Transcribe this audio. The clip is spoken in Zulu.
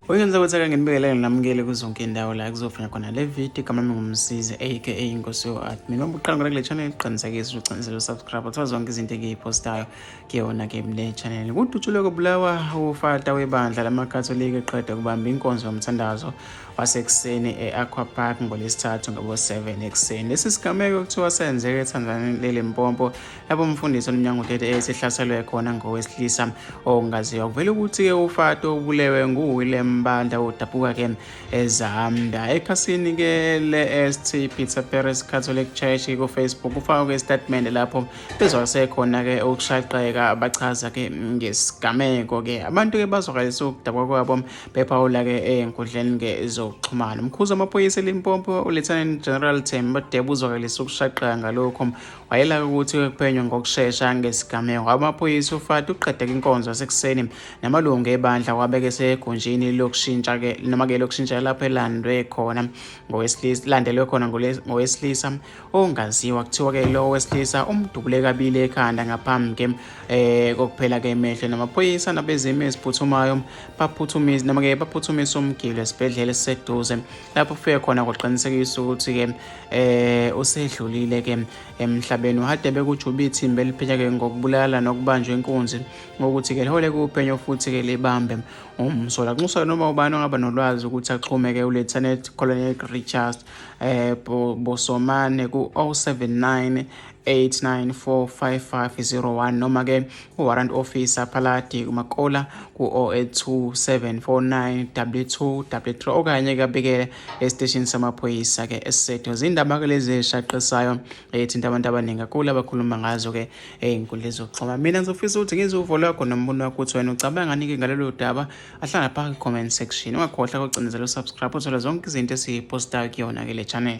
Oyenza ukuthi ake nginibekele nginamukele kuzonke indawo la kuzofuna khona le video. Igama lami nguMsizi aka Inkosi yo-Admin. Uma uqala ngona kule channel, qinisekisa ukuthi uqinisele usubscribe, uthola zonke izinto engiyipostayo kuyona ke le channel. Kudutshulwe kubulawa ufata webandla lamaKatholika eqeda kubamba inkonzo yomthandazo wasekuseni e-Aqua Park ngoLwesithathu ngabo-7 ekuseni. Lesi sigameko kuthiwa senzeke eTanzania leLimpopo, lapho umfundisi oneminyaka 38 ehlaselwe khona ngowesilisa ongaziwa. Kuvela ukuthi-ke uFato ubulewe nguWillem Banda odabuka-ke eZambia. Ekhasini-ke le-St Peter Paris Catholic Church ku-Facebook kufakwe isitatimende lapho bezwakase khona-ke ukushaqeka, bachaza-ke ngesigameko-ke. Abantu-ke bazwakalisa ukudabuka kwabo bephawula-ke ey'nkundleni-ke zokuxhumana. Umkhuzi wamaphoyisa eLimpopo uLieutenant General Themba Debe uzwakalisa ukushaqeka ngalokhu, wayelaka ukuthi kuphenywe ngokushesha ngesigameko. Amaphoyisa uFati uqedeke inkonzo yasekuseni namalungu ebandla, wabeke esegunjini lokushintsha-ke noma-ke lokushintsha lapho elandwe khona ngowesilisa, landelwe khona ngowesilisa ongaziwa. Kuthiwa-ke lo wesilisa umdubule kabili ekhanda ngaphambi-ke kokuphela ke emehlo. Namaphoyisa nabezimo eziphuthumayo baphuthumisa noma-ke baphuthumisa umgilwa esibhedlela esiseduze, lapho kufike khona kwaqinisekisa ukuthi-ke usedlulile-ke emhlabeni. UHadebe kujuba ithimba eliphenya-ke ngokubulala nokubanjwa inkunzi ngokuthi-ke lihole kuphenyo futhi-ke libambe umsolwa. Kunxuswa noma ubani ongaba nolwazi ukuthi axhume-ke uLieutenant Colonel Richard Bosomane ku-079 8945501 noma-ke uWarrant Officer Phaladi Makola ku-082 749 2233, okanye kabikele esiteshini samaphoyisa-ke esiseduze. Izindaba-ke lezi ezishaqisayo ethinta abantu abaningi kakhulu abakhuluma ngazo-ke ey'nkundleni zokuxhumana. Mina ngizofisa ukuthi ngizwe uvo lwakho nombono wakho ukuthi wena ucabangani-ke ngalolu daba. Ahlala phakathi comment section. Ungakhohlwa ukucinezela usubscribe, uthole zonke izinto esiyipostayo kuyona-ke le channel.